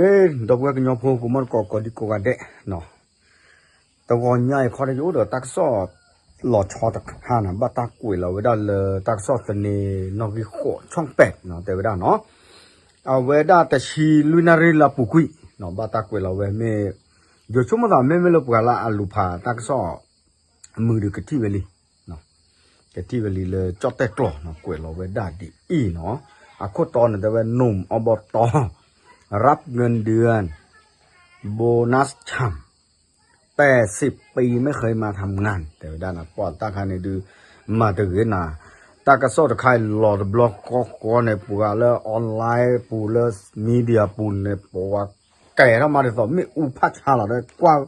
ကဲ ဒီပုၢ်ဝဲၢ်ကညီဖိ ကိးမီၢ်တကိး ကိးဒံကိးဂၤဒဲးနီၤ, တဂီၤညါအံၤခီဒီး ယအိၣ်ဒီးတၢ်ကစီၣ်လီၤဆီတခါန့ၣ် ဘၣ်တၢ်ကွဲးလီၤဝဲဒၣ်လၢတၢ်ကစီၣ်သန့နီၣ်ဂံၢ်ဃိး ဆီၣ်ပဲာ်နီၤ တဲဝဲဒၣ်နီၤ, အဝဲဒၣ်တဆံလွံၢ်နၣ်ရံၣ်လၢအပူၤကွံာ်နီၤ ဘၣ်တၢ်ကွဲးလီၤဝဲမ့ၢ် ယဆိကမိၣ်သးမ့မ့ၢ်လၢပှၤလၢအလူၤဖးတၢ်ကစီၣ် မုာ်ဒီးကထံၣ်ဝဲလံ ကထံၣ်ဝဲလံလၢကၠီၣ်တဲၣ်ကျိာ်နီၤ ကွဲးလီၤဝဲဒၣ်ဒ်အံၤနီၤ, အခိၣ်တီန့ၣ်တဲဝဲ หนุ่ม อบต. รับเงินเดือน โบนัสฉ่ำ แปดสิบปีไม่เคยมาทำงาน တဲဝဲဒၣ်န့ၣ် ပှၤတၢ်ခါန့ၣ်ဒုး မၤတဂ့ၤနၤ, တၢ်ကစီၣ်တခါအံၤလီၤတဘျီဃီဃီန့ၣ် ပှၤလၢ online ပူၤလၢ media ပူၤန့ၣ် ပှၤကဲထီၣ်မးဒ်သိး မ့ၣ်အူဖးဆါလီၤဒီး ကွၢ်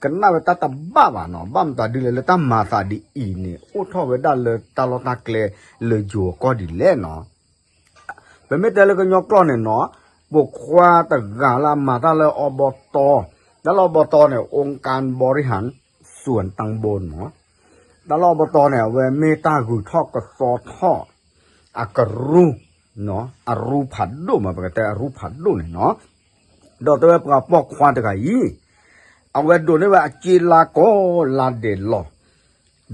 ကနၣ်ဝဲတၢ်တဘၣ်ဘၣ်နီၤ, ဘၣ်မတၤဒ်လဲၣ်လၢတၢ်မၤသးဒ်အံၤန့ၣ် အိၣ်ထီၣ်ဝဲဒၣ်လၢတၢ်လီၢ်တၢ်ကျဲလၢယိၤအကီၢ်ဒ်လဲၣ်နီၤ ပမ့ၢ်တဲလၢကညီကျိာ်န့ၣ်နီၤ, ပိာ်ခွါတဂၤလၢအမၤတၢ်လၢ อบต. တၢ်လၢ อบต န့ၣ် องค์การบริหารส่วนตำบล မး, တၢ်လၢ อบต န့ၣ် အဝဲမ့ၢ်တၢ်ဂုၤထီၣ်ကသီထီၣ် အကရူၢ်, အရူၢ်ဖးဒိၣ်မး ပကတဲအရူၢ်ဖးဒိၣ်န့ၣ်နီၤ, ဒီးတဲဝဲပှၤပိာ်ခွါတဂၤအံၤ အဝဲဒိးန့ၢ်ဝဲအစ့လါကိး လါဒဲးလီၤ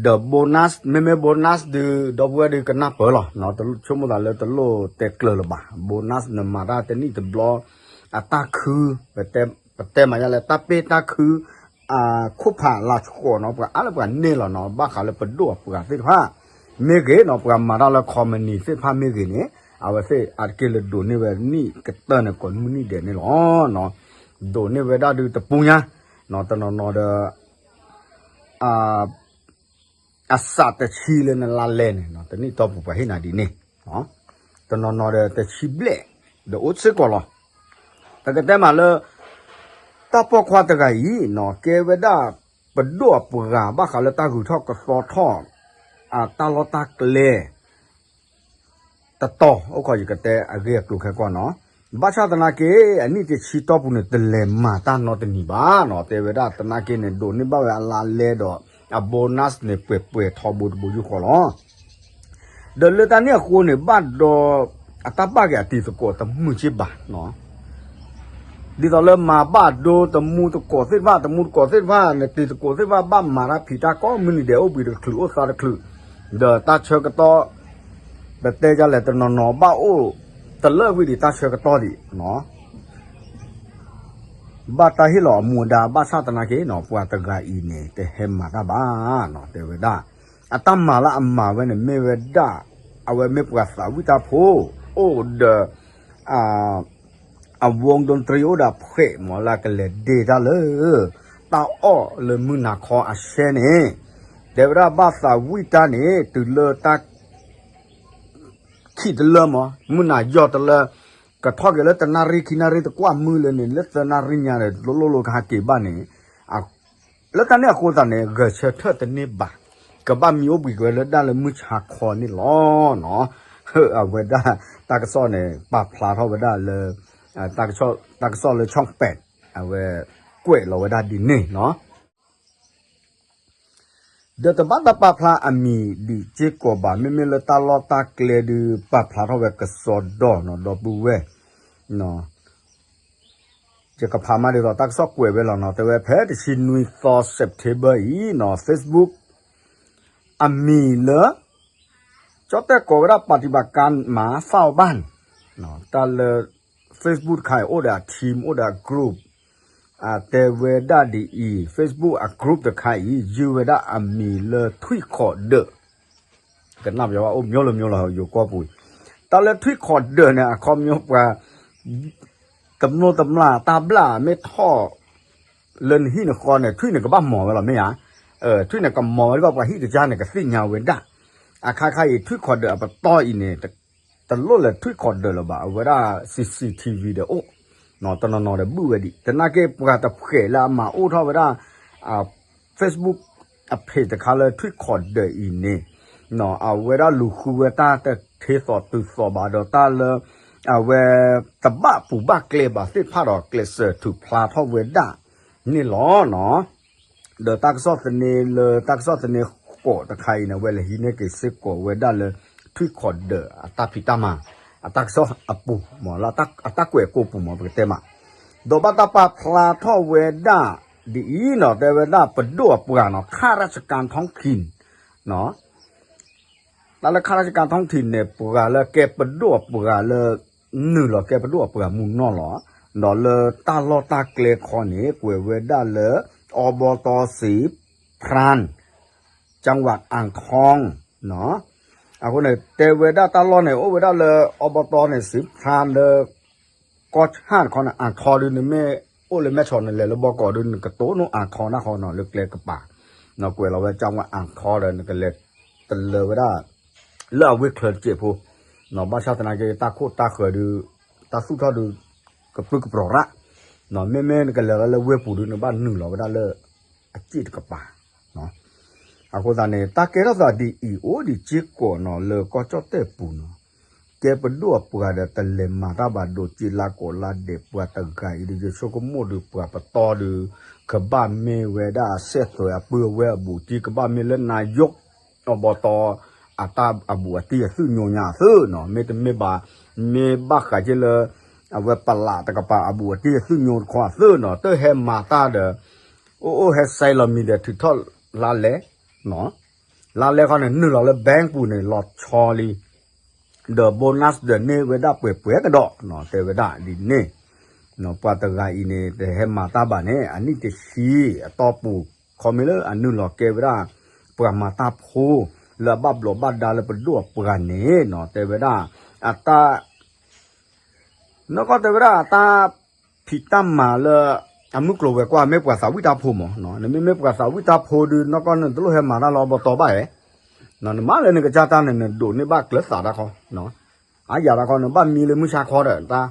ဒီး bonus မ့မ့ၢ် bonus ဒုး ဒီပုၢ်ဝဲၢ်ဒုးကနၢ်ပၢၢ်လီၤ, ဆိကမိၣ်သးလၢတလိၣ်တဲကျၢၤလၢၤဘၣ်, bonus န့ၣ်မၤတၢ်တနံၣ်တဘျီ အတၢ်ခု, ပတဲမးယါလဲၣ် တၢ်ပ့ၢ်တၢ်ခု, အခိၣ်ဖးလၤဆှိးနီၤ ပှၤအါလၢပှၤန့ၢ်လီၤနီၤ, ဘၣ်ဃးလၢပဒိၣ်အပှၤသ့ၣ်တဖၣ် မ့ၢ်ဂ့ၤနီၤ ပှၤမၤတၢ်လၢ company သ့ၣ်တဖၣ်မ့ၢ်ဂ့ၤန့ၣ် အဝဲသ့ၣ်အါတက့ၢ်လၢဒိးန့ၢ်ဝဲနံၣ်ကတၢၢ်န့ၣ် ကိးမုၢ်နံၣ်ဒဲးန့ၣ်လီၤ, ဒိးန့ၢ်ဝဲဒၣ်ဒုးတပူၤညါ, တနီၤနီၤဒီး အစးတဆံလၢနလါလဲန့ၣ် တနံၣ်တီၢ်ပူၤပှၤဟ့ၣ်နၤဒ်န့ၣ်, တနီၤနီၤဒီးတဆံဘျဲၣ် ဒီးအိၣ်စ့ၢ်ကီးလီၤ, ပကတဲမးလၢ တၢ်ပိာ်ခွါတဂၤအံၤနီၤ ကဲဝဲဒၣ်ပဒိၣ်အပှၤ ဘၣ်ဃးလၢတၢ်ဂုၤထီၣ်ကသီထီၣ် အတၢ်လီၢ်တၢ်ကျဲ တတီၤ အိၣ်ခိးယကတဲအဂ့ၢ်အကျိၤခဲကီၢ်နီၤ, ဘၣ်ဆၣ်သနာ်က့ အနံၣ်တဆံတီၢ်ပူၤန့ၣ် တလဲၤမၤတၢ်နီတမံၤဘၣ်နီၤ, တဲဝဲဒၣ်သနာ်က့န့ၣ် ဒိးန့ၢ်ဘၣ်ဝဲအလါလဲဒီး အ bonus န့ၣ် ပှဲၤပှဲၤထီဘိတဘိယူၢ်ဃီလီၤ ဒီးလၢတၢ်န့ၣ်အဃိန့ၣ် ဘၣ်ဒီး အတၢ်ဘၣ်က့ၤအတံၤသကိးတမုာ်က့ဘၣ်နီၤ, ဒ်သိးလၢမၤဘၣ်ဒိတမူသကိးသ့ၣ်တဖၣ် တမူသကိးသ့ၣ်တဖၣ်န့ၣ် တံၤသကိးသ့ၣ်တဖၣ် ဘၣ်မၤတၢ်ဖံးတၢ်ကီ မုၢ်နံၤဒဲးအိၣ်ဘှံးတချုးအိၣ်သါတချုး, ဒီးတၢ်ဆၢကတီၢ် ပတဲဒ်လဲၣ် တနီၤနီၤဘၣ်အိၣ်တလၢာ်ဝံၤဒံး တၢ်ဆၢကတီၢ်ဒံး ဘၣ်တၢ်ဟ့ၣ်လီၤအမူအဒါ ဘၣ်ဆၣ်သနာ်က့နီၤ ပှၤတဂၤအံၤန့ၣ် တဟဲမၤတၢ်ဘၣ်နီၤ တဲဝဲဒၣ်, အတၢ်မၤလၢအမၤဝဲန့ၣ် မ့ၢ်ဝဲဒၣ် အဝဲမ့ၢ်ပှၤသးဝံၣ်တၢ်ဖိ အိၣ်ဒီး အဝီဒိတြံ အိၣ်ဒီးအဖှဲးမး လၢအကလဲၤဒ့တၢ်လၢ တၢ်အီၣ်လၢမုၢ်နၤခီအရှဲန့ၣ်, တဲဝဲဒၣ်ဘၣ်သးဝံၣ်တၢ်န့ၣ် တုၤလၢတၢ် ခံးတလၢမး မုၢ်နၤယီၢ်တလၢ, ကထီၣ်က့ၤလၢတနၣ်ရံၣ်ခံနၣ်ရံၣ် တကွၢ်မုၢ်လၢန့ၣ် လၢသၢနၣ်ရံၣ်ညါဒီး လိၣ်လိၣ်လိကဟးက့ၤဘၣ်န့ၣ်, လၢတၢ်န့ၣ်အဃိသတးန့ၣ် ဂဲၤဆၢထၢၣ်တန့ၢ်ဘၣ်, ကဘၣ်မံအိၣ်ဘှံးက့ၤဝဲလၢဒၣ်လၢမုၢ်ဆါခီန့ၣ်လီၤနီၤ, အဝဲဒၣ် တၢ်ကစီၣ်န့ၣ် ပာ်ဖျါထီၣ်ဝဲဒၣ်လၢ တၢ်ကစီၣ်လၢ ဆီၣ်ပဲး အဝဲ ကွဲးလီၤဝဲဒၣ်ဒ်န့ၣ်နီၤ ဒီးတဘၣ်တၢ်ပာ်ဖျါအမံၤဒံးစ့ၢ်ကီးဘၣ်, မ့မ့ၢ်လၢတၢ်လီၢ်တၢ်ကျဲဒုး ပာ်ဖျါထီၣ်ဝဲကစီဒီနီၤ ဒီပုၢ်ဝဲၢ်, ယကဖးမးဒ်သိး တၢ်ကစီၣ်ကွဲးဝဲလီၤနီၤ, တဲဝဲဖဲတဆံနွံသီ September အံၤနီၤ Facebook အမံၤလၢ ကၠီၣ်တဲၣ်ကိးဝဲဒၣ် ပၣ်တံၣ်ဘၣ်ကါမး သၣ်အီဘၣ် တၢ်လၢ Facebook တခါအံၤ အိၣ်ဒီးအ team အိၣ်ဒီးအ group တဲဝဲဒၣ်ဒ်အံၤ, Facebook အ group တခါအံၤ ယုၢ်ဝဲဒၣ်အမံၤလၢထွံၣ်ခီၣ်ဒၢး, ကနၣ်ပယီၤဘၣ်အိၣ် မျိုးလၢ မျိုးလၢ ယိၤကီၢ်ပူၤ, တၢ်လၢထွံၣ်ခီၣ်ဒၢးန့ၣ် အခီပညီပှၤ တမျိၢ်တမျာ်တၢ်ဘျၣ်မ့ၢ်ထီၣ် လၢနဟံၣ်နဃီန့ၣ် ထွံၣ်န့ၣ်ကဘၣ်မီၤဝဲလီၤ မ့ၢ်ဧါ, ထွံၣ်န့ၣ်ကမီၤဝဲဒၣ် ပှၤဟံၣ်ကစၢ်န့ၣ် ကသ့ၣ်ညါဝဲဒၣ်, အခါခါအံၤ ထွံၣ်ခီၣ်ဒၢးအပတီၢ်အံၤန့ၣ် တလိၣ်လဲၤထွံၣ်ခီၣ်ဒၢးလၢၤဘၣ်, အဝဲဒၣ် CCTV ဒီးအိၣ်, တနီၤနီၤဒီးဘုၣ်ဝဲဒံး, သနာ်က့ပှၤတဖှဲးလၢအမၤအိၣ်ထီၣ်ဝဲဒၣ် Facebook အ page တခါလၢထွံၣ်ခီၣ်ဒၢးအံၤန့ၣ်, အဝဲဒၣ်လူၤဃုဝဲတၢ်တထ့သိးတုၤသိးဘၣ်ဒီးတၢ်လၢ အဝဲ တဘၣ်ပူၤဘၣ်ကျဲဘၣ်သ့ၣ်တဖၣ်ဒီး ကျဲးစၢးထုးဖျါထီၣ်ဝဲဒၣ်န့ၣ်လီၤနီၤ. ဒီးတၢ်ကစီၣ်သန့လၢ တၢ်ကစီၣ်သန့ဃိးတခါအံၤန့ၣ် အဝဲလဲၤဟံးန့ၢ်က့ၤစ့ၢ်ကီးဝဲဒၣ်လၢ ထွံၣ်ခီၣ်ဒၢးအတၢ်ဖံးတၢ်မၤ အတၢ်ကစီၣ်အပူၤမး လၢအတၢ်ကွဲးကိးပူၤမး ပကတဲမး ဒီးဘၣ်တၢ်ပာ်ဖျါထီၣ်ဝဲဒၣ်ဒ်အံၤနီၤ, တဲဝဲဒၣ်ပဒိၣ်အပှၤနီၤ, ခါရၢ်စကၣ်ထီၣ်ထံၣ်နီၤ, တၢ်လၢခါရၢ်စကၣ်ထီၣ်ထံၣ်န့ၣ် ပှၤလၢကဲပဒိၣ်အပှၤလၢ နုာ်လီၤကဲပဒိၣ်အပှၤမူနီၢ်လီၤ. ဒီးလၢတၢ်လီၢ်တၢ်ကျဲခီန့ၣ် ကွဲးဝဲဒၣ်လၢ အီဘီတီစံး พราน จังหวัดอ่างทอง အဃိန့ၣ် တဲဝဲဒၣ်တၢ်လီၢ်န့ၣ် အိၣ်ဝဲဒၣ်လၢ အီဘီတီန့ၣ် စံး พราน လၢ ကီၢ်ဆၣ်တခီန့ၣ် အၣ်ထီဒုး နမ့ၢ်အိၣ်လၢမဲၢ်ဆီး နလဲၤလၢဘီကီးဒုး နကတိၢ်နီၣ်အၣ်ထီန့ၣ်ဃီနီၤ လၢကျဲကပၤ, ကွဲးလီၤဝဲ จังหวัดอ่างทอง ဒီး နကလဲၤတလၢဝဲဒၣ် လၢအဝ့ၢ်ချၢတစဲးဖိ, ဘၣ်ဆၣ်သနာ်က့ တၢ်ခိၣ်တၢ်ဃၢၤဒုး တၢ်သူၣ်ထီၣ်ဒုး ကပြုၢ်ကပြီၤရၣ်, မ့မ့ၢ်နကလဲၤလီၤလၢဝ့ၢ်ပူၤဒုး နဘၣ်နုာ်လီၤဝဲဒၣ်လၢ အစ့ၣ်တကပၤ အဃိသတးန့ၣ် တၢ်ကဲထီၣ်သးဒ်အံၤ အိၣ်ဒံးစ့ၢ်ကီးနီၤ လၢကီၢ်ကၠီၣ်တဲၣ်ပူၤနီၤ, ကဲပဒိၣ်အပှၤဒီး တလဲၤမၤတၢ်ဘၣ်ဒိး စ့လါကိးလါဒဲးပှၤတဂၤအံၤဒုး ယဆိကမိၣ်ဒုး ပှၤပတီၢ်ဒုး ကဘၣ်မ့ၢ်ဝဲဒၣ် အစဲးသွဲးအပုၢ်အဝဲၢ်အဘူးအတံၢ် ကဘၣ်မ့ၢ်လၢ နာယိး အီဘီတီ အတၢ်အဘူးအတံၢ်အသုးညိညါအသုးနီၤ, မ့တမ့ၢ်ဘၣ် မ့ၢ်ဘၣ်ဃးက့ၤလၢ အဝဲပလးတကပၤအဘူးအတံၢ်အသုးညိတခီအသုးနီၤ တဟဲမၤတၢ်ဒီး အိၣ်အိၣ်ဟဲစဲးလီၤမံၤဒီး ထုးထီၣ်လါလဲ, လါလဲခီန့ၣ် နုာ်လီၤလၢ bank ပူၤန့ၣ် လီၤဆီလံ ဒီး bonus ဒီးန့ၢ်ဝဲဒၣ်ပှဲၤပှဲၤကဒီး တဲဝဲဒၣ်ဒ်န့ၣ်, ပှၤတဂၤအံၤန့ၣ် တဟဲမၤတၢ်ဘၣ်န့ၣ် အနံၣ်တဆံအတီၢ်ပူၤ ခီမ့ၢ်လၢအနုာ်လီၤကဲဝဲဒၣ် ပှၤမၤတၢ်ဖိ လၢအဘၣ်ဘျီးဘၣ်ဒါလၢပဒိၣ်အပှၤန့ၣ်နီၤ တဲဝဲဒၣ် အတၢ် နီၢ်ကီၢ်တဲဝဲဒၣ် အတၢ်ဖံးတၢ်မၤလၢ အမုၢ်ကျိၤဝဲၤကွာ် မ့ၢ်ပှၤသးဝံၣ်တၢ်ဖိမး, နမ့မ့ၢ်ပှၤသးဝံၣ်တၢ်ဖိဒုး နီၢ်ကီၢ်န့ၣ် တလိၣ်ဟဲမၤတၢ်လၢအီဘီတီဘၣ်ဧါ, နမၤလၢနကစၢ်တၢ်န့ၣ် နဒိးန့ၢ်ဘၣ်ကျဲသးတၢ်ခီ, အါယၤတၢ်ခီ နဘၣ်မံလၢမုၢ်ဆါခီဒီးတၢ်,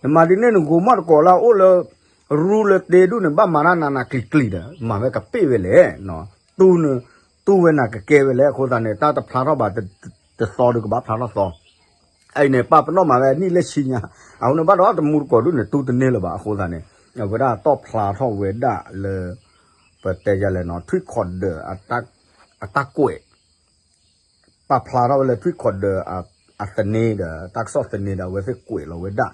နမၤဒ်န့ၣ် နဂိၤမီၢ်တကိးလၢအအိၣ်လၢ ရူလၢတ့ဒူၣ်န့ၣ် ဘၣ်မၤတၢ်နးနးကျံၤကျံၤဒီး မၤဝဲကပ့ၢ်ဝဲလဲၣ်, တူၢ်န့ၣ် တူၢ်ဝဲနၤကကဲဝဲလဲၣ်, အဃိသတးန့ၣ် တၢ်တဖျါထီၣ်ဘၣ် တသီဒုးကဘၣ်ဖျါထီၣ်သီ အအံၤန့ၣ် ပာ်ပနီၣ်မးဝဲနံၣ်လၢဆံညါ, အဃိန့ၣ် ဘၣ်ဒီးတမူတကိးဒူၣ်န့ၣ် တူၢ်တန့ၢ်လၢၤဘၣ်အဃိသတးန့ၣ် အဝဲဒၣ်တီၣ်ဖျါထီၣ်ဝဲဒၣ်လၢ ပတဲယလဲၣ်နီၤ ထွံၣ်ခီၣ်ဒၢး အတၢ်ကွဲး ပာ်ဖျါထီၣ်ဝဲလၢထွံၣ်ခီၣ်ဒၢး အသန့ဒီး တၢ်ကစီၣ်သန့ဒီး အဝဲသ့ၣ်ကွဲးလီၤဝဲဒၣ်,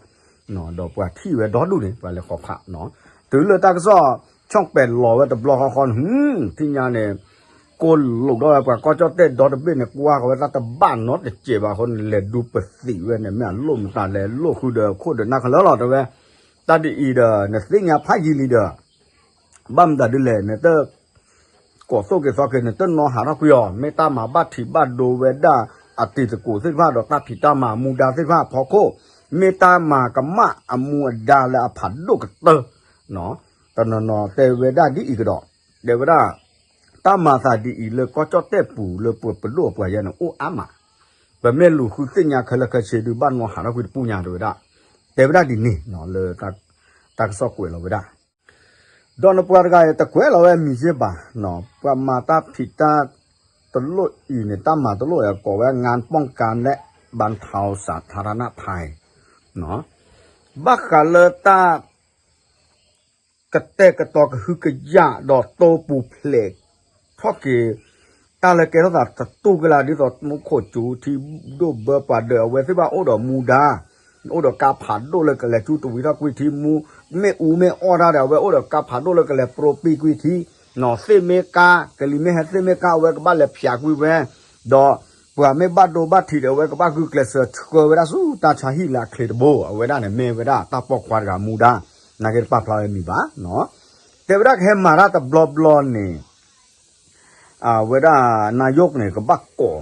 ဒီးပှၤထံၣ်ဝဲဒီဒူၣ်န့ၣ် ပှၤလဲၤဃီၤဖးနီၤ, တုၤလၢတၢ်ကစီၣ် ဆီၣ်ပဲာ်လီၤဝဲတဘျီဃီဃီန့ၣ် ထံၣ်ညါန့ၣ် ကိးလိာ်ဒီးဝဲပှၤကီၢ်ကၠီၣ်တဲၣ်ဒီတဘ့ၣ်န့ၣ် ကွၢ်ဃီၤဝဲတၢ်တဘၣ်နီတစဲးဘၣ်အဃိန့ၣ် လဲၤဒူပသံးဝဲန့ၣ် မ့ၢ်အလိၣ်မတၤလဲၤလိၣ်ဃုာ်ဒီးခိၣ်ဒီးနၢ်ခလၢလီၤတဲဝဲ, တၢ်ဒ်အံၤဒီး နသ့ၣ်ညါဖးယံာ်လံဒီး ဘၣ်မတၤဒ်လဲၣ် နတ ကိးသိၣ်က့ၤသီက့ၤ နတနီၤဟးထီၣ်ကွံာ်အီၤ မ့ၢ်တၢ်မၤဘၣ်ထံးဘၣ်ဒိဝဲဒၣ် အတံၤသကိးသ့ၣ်တဖၣ်ဒီးတၢ်ဖံးတၢ်မၤအမူဒါသ့ၣ်တဖၣ်အဖီခိၣ်, မ့ၢ်တၢ်မၤကမၣ်အမူအဒါလၢအဖးဒိၣ်ကတၢၢ်, တနီၤနီၤတဲဝဲဒၣ်ဒ်အံၤကဒီး, တဲဝဲဒၣ် တၢ်မၤသးဒ်အံၤလၢကီၢ်ကၠီၣ်တဲၣ်ပူၤလၢပပဒိၣ်အပှၤယဲန့ၣ် အိၣ်အါမး, ပမ့ၢ်လူၤဃုသ့ၣ်ညါခဲလၢာ်ခဲဆ့ဒုး ဘၣ်နီၤဟးထီၣ်ကွံာ်တပူၤညါတဲဝဲဒၣ်, တဲဝဲဒၣ်ဒ်န့ၣ်လၢ တၢ်ကစီၣ်ကွဲးလီၤဝဲဒၣ် ဒီးနပှၤတဂၤအံၤ တကွဲးလီၤဝဲအမံၤစ့ၢ်ဘၣ်, ပှၤမၤတၢ်ဖံးတၢ်တလိၣ်အံၤန့ၣ် တၢ်မၤတလိၣ်အံၤ ကိးဝဲ งานป้องกันและบรรเทาสาธารณภัย ဘၣ်ဃးလၢတၢ် ကတဲာ်ကတီၤကဟုကယာ်ဒီးတိၢ်ပူၤဖျဲးထီၣ်က့ၤ တၢ်လၢကဲထီၣ်သးတတူၢ်ကလာ် ဒ်သိးမူခိၣ်စူၤထံဒိၣ်ဘၢပှၤဒီး အဝဲသ့ၣ်ဘၣ်အိၣ်ဒီးမူဒါ, အိၣ်ဒီးကါဖးဒိၣ်လၢကလဲၤကၠူတဝံၤထီၣ်ကွံာ်ထံမူ, မ့ၣ်အူမ့ၢ်အီၣ်တၢ်ဒီး အဝဲအိၣ်ဒီးကါဖးဒိၣ်လၢကလဲၤပြိပံကွံာ်ထံ, နီၢ်သ့ၣ်မ့ၢ်ကါ, ကလံၤမ့ၢ်ဟဲသ့ၣ်မ့ၢ်ကါ အဝဲကဘၣ်လဲၤဖျးကွံာ်ဝဲ, ဒီးပှၤမ့ၢ်ဘၣ်ဒိဘၣ်ထံးဒီး အဝဲကဘၣ်ဂုာ်ကျဲးစၢးဆှၢဝဲဒၣ်ဆူတၢ်ဆါဟံၣ်လၢအချ့တဘိ, အဝဲဒၣ်န့ၣ်မ့ၢ်ဝဲဒၣ်တၢ်ပိာ်ခွါတဂၤမူဒါ, နာ်က့တပာ်ဖျါဝဲမံၤဘၣ်, တဲဝဲဒၣ်ကဟဲမၤတၢ်တဘျီဘျီန့ၣ် အဝဲဒၣ် นายก န့ၣ် ကဘၣ်ကိး,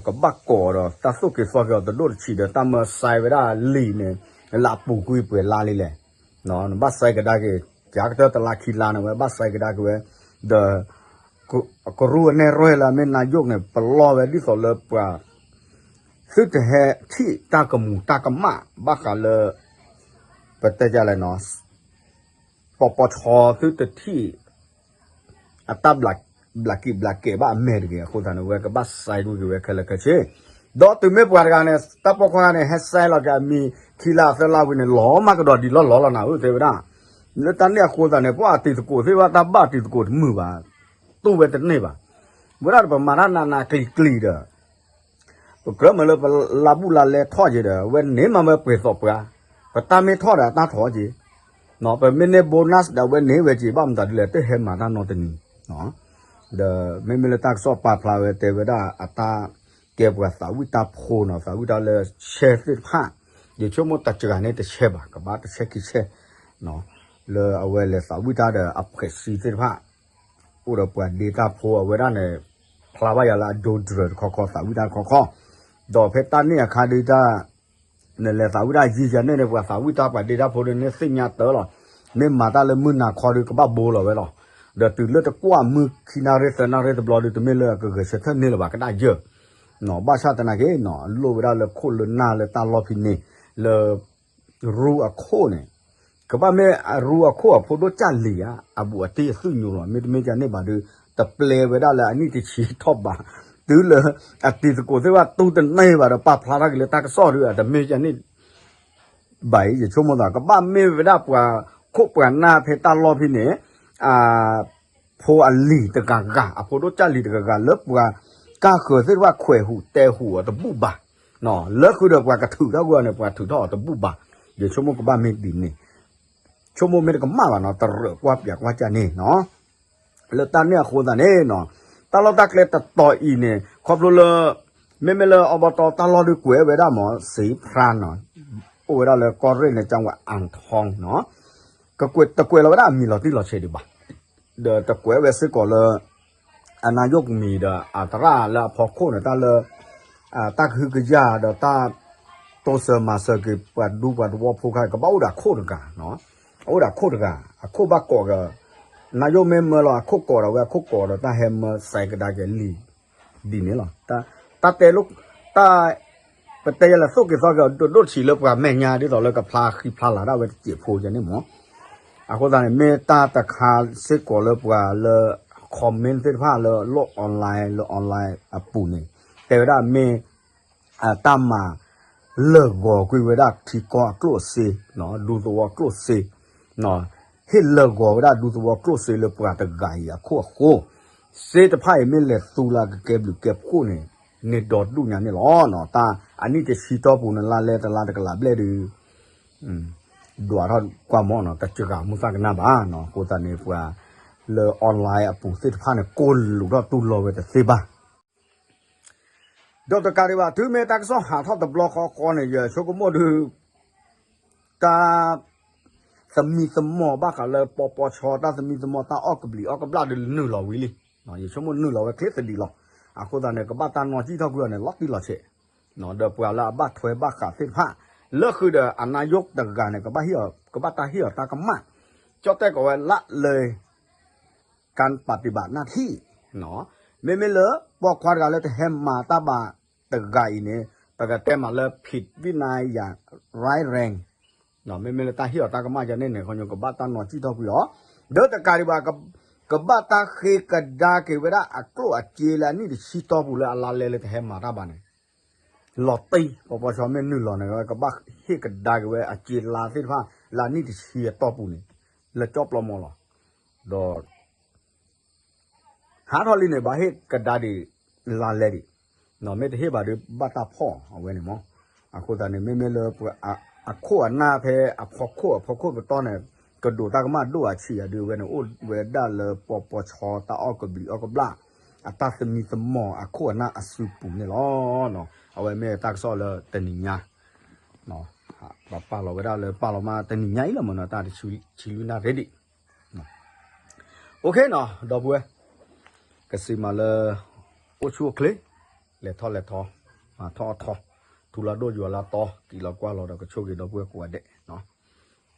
ကဘၣ်ကိးဒီး တၢ်သိၣ်က့ၤသီက့ၤအီၤတဒိၣ်တဆံးဒီး တၢ်မၢစဲးဝဲဒၣ်လံာ်န့ၣ် လၢအပူၤကွံာ်ပှဲၤလါလံလဲၣ်, နဘၣ်စဲးကဒါက့ၤ ကကတၢၢ်တလါခံလါန့ၣ် ဝဲဘၣ်စဲးကဒါက့ၤဝဲ, ဒီး ကရူၢ်အနဲၣ်ရွဲၣ်လၢအမ့ၢ် นายก န့ၣ် ပလီၢ်ဝဲဒ်သိးလၢပှၤ သုတဟဲထံၣ်တၢ်ကမူၤတၢ်ကမၣ်ဘၣ်ဃးလၢ ပတဲဒ်လဲၣ်နီၤ ပပီဆီသုတထံၣ် အတၢ်ဘျးကံးဘျးကဲးဘၣ်အမဲာ်တဂ့ၤ အဃိသတးန့ၣ် ဝဲကဘၣ်စဲးကွံာ်က့ၤဝဲခဲလၢာ်ခဲဆ့, ဒီးတုၤမ့ၢ်ပှၤတဂၤန့ၣ် တၢ်ပိာ်ခွါန့ၣ် ဟဲစဲးလီၤက့ၤအမံၤခံလါသၢလါဝံၤန့ၣ် လီၤမၢ်ကဒီးဒ်လီၢ်လီၢ်လီၤနၤဧၢ တဲဝဲဒၣ်, လၢတၢ်န့ၣ်အဃိသတးန့ၣ် ပှၤအတံၤသကိးသ့ၣ်တဖၣ် တၢ်ဘၣ်တံၤသကိးတမုာ်ဘၣ်, တူၢ်ဝဲတန့ၢ်ဘၣ်, ဝဲဒၣ်ပမၤတၢ်နးနးကျံၤကျံၤဒီး ပကြၢးမၤလၢပလါဘူးလါလဲထီၣ်က့ၤဒီး အဝဲန့ၣ်မၤဝဲပှဲၤသိးပှၤ, ပတၢ်မ့ၢ်ထီၣ်ဒီးအတၢ်ထီၣ်က့ၤ, ပမ့ၢ်န့ၢ် bonus ဒၣ်ဝဲန့ၣ်ဝဲက့ၤ ဘၣ်မတၤဒ်လဲၣ် တဟဲမၤတၢ်နီတနံၤ, ဒီးမ့မ့ၢ်လၢတၢ်ကစီၣ်ပာ်ဖျါဝဲတဲဝဲဒၣ်အတၢ်ကဲပှၤသးဝံၣ်တၢ်ဖိနီၤ သးဝံၣ်တၢ်လၢဆဲသ့ၣ်တဖၣ်, ယဆိကမိၣ်တစှၤန့ၣ်တဆဲဘၣ် ကဘၣ်တဆဲခံဆဲ, လၢအဝဲလဲၤသးဝံၣ်တၢ်ဒီးအဖှဲးစံသ့ၣ်တဖၣ် အိၣ်ဒီးပှၤဒ့တၢ်ဖိအဝဲဒၣ်န့ၣ် ဖျါဘၣ်ယၤလၢအဒိတြၢၤတခီခီ သးဝံၣ်တၢ်တခီခီ, ဒီးဖဲတၢ်န့ၣ်အခါဒ်တၢ် နလဲၤသးဝံၣ်တၢ်ယံၤယၤန့ၣ်န့ၣ် ပှၤသးဝံၣ်တၢ်ပှၤဒ့တၢ်ဖိဒ်န့ၣ်သ့ၣ်ညါတၢ်လီၤ. မ့ၢ်မၤတၢ်လၢမုၢ်နၤခီဒ်ကဘၣ်ဘိလီၤဝဲလီၤ. ဒီးတုၤလၢတကွၢ်မုၢ်ခံနၣ်ရံၣ်သၢနၣ်ရံၣ်တဘျီဒ် တမ့ၢ်လၢအကဂဲၤဆၢထၢၣ်န့ၢ်လၢၤဘၣ်ကဒၣ်ယၢၢ်, ဘၣ်ဆၣ်သနာ်က့နီၤ လိၣ်ဝဲဒၣ်လၢခိၣ်လၢနၢ်လၢတၢ်လီၢ်ဖဲန့ၣ် လၢ ရူအခိၣ်န့ၣ် ကဘၣ်မ့ၢ်အရူအခိၣ်အဖိဒိၣ်ကၢ်လံၤဧါ အဘူးအတံၢ်အသုးညိလီၤ. မ့တမ့ၢ်ကန့ၣ်ဘၣ်ဒီး တပျဲဝဲဒၣ်လၢအနံၣ်တဆံထီၣ်ဘး, တုၤလၢအတံၤသကိးသ့ၣ်တဖၣ်တူၢ်တန့ၢ်ဘၣ်ဒီး ပာ်ဖျါထီၣ်က့ၤလၢတၢ်ကစီၣ်ဒီး အတမ့ၢ်ကန့ၣ် ဘၣ်အံၤ ယဆိကမိၣ်သး ကဘၣ်မ့ၢ်ဝဲဒၣ်ပှၤခိၣ်ပှၤနၢ်ဖဲတၢ်လီၢ်ဖဲန့ၣ် အဖိအလံၤတဂၤဂၤ အဖိဒိၣ်ကၢ်လံၤတဂၤဂၤ လၢပှၤကၢ်ဃၢၤသ့ၣ်တဖၣ်ခွဲးဟူးတဲဟူးအီၤတဘူၣ်ဘၣ်, လၢဃုာ်ဒီးပှၤကထုးထီၣ်ကွံာ်အီၤန့ၣ် ပှၤထုးထီၣ်အီၤတဘူၣ်ဘၣ်, ယဆိကမိၣ်ကဘၣ်မ့ၢ်ဒ်န့ၣ်, ဆိကမိၣ်မ့ၢ်တကမၣ်ဘၣ်နီၤ တရၢးကွၢ်ပၠးကွၢ်ကၢ်န့ၣ်နီၤ လၢတၢ်န့ၣ်အဃိသတးန့ၣ်နီၤ တၢ်လီၢ်တၢ်ကျဲတတီၤအံၤန့ၣ် ခီဖျိလၢ မ့မ့ၢ်လၢအဘီတီတၢ်လီၢ်ဒုးကွဲးဝဲဒၣ်မ့ၢ် စံဖရၣ်နီၤ အိၣ်ဝဲဒၣ်လၢကီၢ်ရ့ၣ်န့ၣ် ကၠၣ်ဝဲအၣ်ထီနီၤ ကကွဲးတကွဲးလီၤဝဲဒၣ်အမံၤလီၤတံၢ်လီၤဆဲးဒံးဘၣ်, ဒီးတကွဲးဝဲစ့ၢ်ကီးလၢ အနၢ်ယိၣ်ကမံၤဒီးအသရၣ်လၢအဖီခိၣ်န့ၣ် တၢ်လၢ တၢ်ကဟုကယာ်ဒီးတၢ်တိစၢၤမၤစၢၤက့ၤ ပှၤဒူပှၤသဝီဖိခါ ကဘၣ်အိၣ်ဒီးအခိၣ်တဂၤ, အိၣ်ဒီးအခိၣ်တဂၤ အခိၣ်ဘၣ်ကိးက နၢ်ယိၣ်မ့ၢ်မၢလီၤ အခိၣ်ကိးဒီးဝဲအခိၣ်ကိးဒီး တၢ်ဟဲမၢစဲးကဒါက့ၤလံာ် ဒ်န့ၣ်လီၤ. တၢ်တဲလိာ် တၢ် ပတဲယလဲၤသိၣ်က့ၤသီက့ၤအီၤ ဒိၣ်ဒိၣ်ဆံးလၢပှၤမဲာ်ညါ ဒ်သိးလၢကဖျါဃံဖျါလၤဒၣ်ဝဲတစဲးဖိကန့ၣ်မ့ၢ် အဃိသတးန့ၣ် မ့ၢ်တၢ်တခါစ့ၢ်ကီးလၢပှၤလၢ comment သ့ၣ်တဖၣ်လၢ လၢ online လၢ online အပူၤန့ၣ် တဲဝဲဒၣ်မ့ၢ် တၢ်မၤလၢာ်ဂီၤကွံာ်ဝဲဒၣ်ထံကီၢ်အကျိၣ်အစ့ ဒူသဝီကျိၣ်စ့ ဟ့ၣ်လၢာ်ဂီၤဝဲဒၣ်ဒူသဝီကျိၣ်စ့လၢပှၤတဂၤအံၤအခိၣ်အဃိ စ့တဖၣ်အံၤမ့ၢ်လဲၤသူလၢကကဲဘျုးကဲဖှိၣ်န့ၣ် န့ၢ်ဒီဒူၣ်ညါန့ၣ်လီၤ. တၢ်အနံၣ်တဆံတီၢ်ပူၤန့ၣ် လါလဲတလါတကလးဘျဲၣ်ဒုး ဒွးထီၣ်ကွၢ်မီၢ်နီၤ တစှၤမူသၣ်ကနၣ်ဘၣ်နီၤ အဃိသတးန့ၣ် ပှၤလၢ online အပူၤသ့ၣ်တဖၣ်န့ၣ် ကိၢ်လူးထီၣ်တူၢ်လိာ်ဝဲတသ့ဘၣ် ဒီးတကးဒံးဘၣ် တုၤမ့ၢ်တၢ်ကစီၣ်ဟးထီၣ်တဘျီဃီဃီန့ၣ် ယဆိကမိၣ်ဒုး တၢ် သမံသမိးဘၣ်ဃးလၢပီပီဆီ တၢ်သမံသမိးတၢ်အီၣ်ကဘျံးအီၣ်ကဘျၣ်ဒုးနုာ်လီၤဝံၤလံ. ယဆိကမိၣ်နုာ်လီၤဝဲချ့သဒံးလီၤ. အဃိသတးန့ၣ် ကဘၣ်တၢ်နီၢ်ကံၣ်ထီၣ်ကွံာ်အီၤန့ၣ် လီၤတံၢ်လီၤဆဲး ဒီးပှၤလၢအဘၣ်ထွဲဘၣ်ဃးသ့ၣ်တဖၣ် လၢဃုာ်ဒီးအနၢ်ယိၣ်တဂၤန့ၣ် ကဘၣ်ဟ့ၣ်အီၤ ကဘၣ်တၢ်ဟ့ၣ်အီၤတၢ်ကမၣ် ကၠီၣ်တဲၣ်ကိးဝဲလၢလၢ การปฏิบัติหน้าที่ မ့မ့ၢ်လၢ ပိာ်ခွါတဂၤလၢတဟဲမၤတၢ်ဘၣ်တဂၤအံၤန့ၣ် ပကတဲမးလၢ ผิดวินัยอย่างร้ายแรง မ့မ့ၢ်လၢတၢ်ဟ့ၣ်အီၤတၢ်ကမၣ်ယၤန့ၣ်န့ၣ် ခီညီကဘၣ်တၢ်နီၢ်ကံၣ်ထီၣ်ကွံာ်အီၤ ဒီးတကးဒံးဘၣ် ကဘၣ်တၢ်ဃ့ကဒါက့ၤဝဲဒၣ်အကျိၣ်အစ့လၢအနံၣ်တဆံတီၢ်ပူၤလၢအလါလဲလၢတဟဲမၤတၢ်ဘၣ်န့ၣ် လီၤတံၢ် ပီပီဆီမ့ၢ်နုာ်လီၤန့ၣ် ကဘၣ်ဟ့ၣ်ကဒါက့ၤဝဲအစ့လါသ့ၣ်တဖၣ်လၢအနံၣ်တဆံအတီၢ်ပူၤန့ၣ် လၢကၠီၣ်ပျီမီၢ်လီၤ. ဒီး ဟးထီၣ်လံန့ၣ် ဘၣ်ဟ့ၣ်ကဒါဒံး လါလဲဒံး, မ့ၢ်တဟ့ၣ်ဘၣ်ဒီးဘၣ်တၢ်ဖီၣ်အဝဲန့ၣ်မီၢ်. အဃိသတးန့ၣ် မ့မ့ၢ်လၢ အခိၣ်အနၢ်ဖဲအဖီခိၣ်အဖီခိၣ်ပတီၢ်န့ၣ် ကဒိးတၢ်ကမၣ်ဒိၣ်အဆံးအဒုးအဝဲန့ၣ် အိၣ်ဝဲဒၣ်လၢပီပီဆီတၢ်အီၣ်ကဘျံးအီၣ်ကဘျၣ် အတၢ်သမံသမိးအခိၣ်အနၢ်အစုပူၤန့ၣ်လီၤ. အဝဲမ့ၢ်တၢ်ကစီၣ်လၢတနံၤညါ ပာ်လီၤဝဲဒၣ်လၢပာ်လီၤမးတနံၤညါအံၤလီၤမ့ၢ်နီၤ တၢ်တဆံလွံၢ်နၣ်ရံၣ်ဒံး OK နီၤ ဒီပုၢ်ဝဲၢ် ကစံးမးလၢ အိၣ်ဆူၣ်အိၣ်ချ့ လဲၤထီၣ်လဲၤထီ မၤထီၣ်အီၣ်ထီ ထူလၢဒိၣ်ယွၤလၢတီ ကံၢ်လီၤကွၢ်လီၤဒီးကဆိၣ်ဂ့ၤဒီပုၢ်ဝဲၢ်ကိးဂၤဒဲး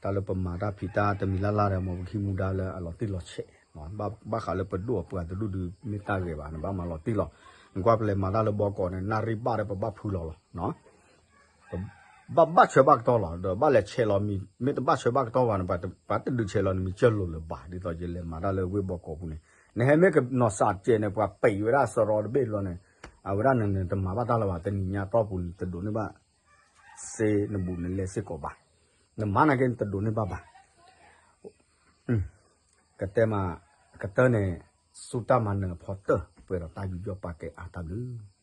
တၢ်လၢပမၤတၢ်ဖံးတၢ်တမံၤလၢ်လၢ်ဒီး မ်ပကဟံးမူဒါလၢအလီၤတံၢ်လီၤဆဲး ဘၣ်ဘၣ်ဃးလၢပဒိၣ်အပှၤတဒူၣ်ဒုး မ့ၢ်တၢ်ဂ့ၤဘၣ် နဘၣ်မၤလီၤတံၢ်လီၤ နကွၢ်ပလဲၤမၤတၢ်လၢဘီကီးန့ၣ် နၣ်ရံၣ်ဘၣ်ဒီးပဘၣ်ဖုလီၤလီၤ ဘၣ်ဘၣ်ဆၢဘၣ်ကတီၢ်လီၤ ဒီးဘၣ်လဲၤဆဲးလီၤမံၤ မ့ၢ်တဘၣ်ဆၢဘၣ်ကတီၢ်ဘၣ်န့ၣ် ပှၤတဒုးဆဲးလီၤနမံၤကၢၢ်လိာ်လၢၤဘၣ် ဒ်သိးယလဲၤမၤတၢ်လၢဝ့ၢ်ဘီကီးပူၤန့ၣ် နဟဲမ့ၢ်ကနီၤစးစဲးန့ၣ် ပှၤပံးဝဲဒၣ်စရီတဘ့ၣ်ဘျီန့ၣ် အဝဲဒၣ်န့ၣ်နတမၤဘၣ်တၢ်လၢၤဘၣ် တနံၤညါတီၢ်ပူၤန့ၣ် တဒိးန့ၢ်ဘၣ် စ့နဘူးနလဲစ့ၢ်ကီးဘၣ် နမၤနာ်က့နတဒိးန့ၢ်ဘၣ်ဘၣ် ကတဲမး ကတၢၢ်န့ၣ် စူၢ်တၢ်မၤနၢၤအဖီတၢၢ် ပှဲၤဒီးတၢ်ယူးယီၣ်ပာ်ကဲအါတၢ်ဘျုး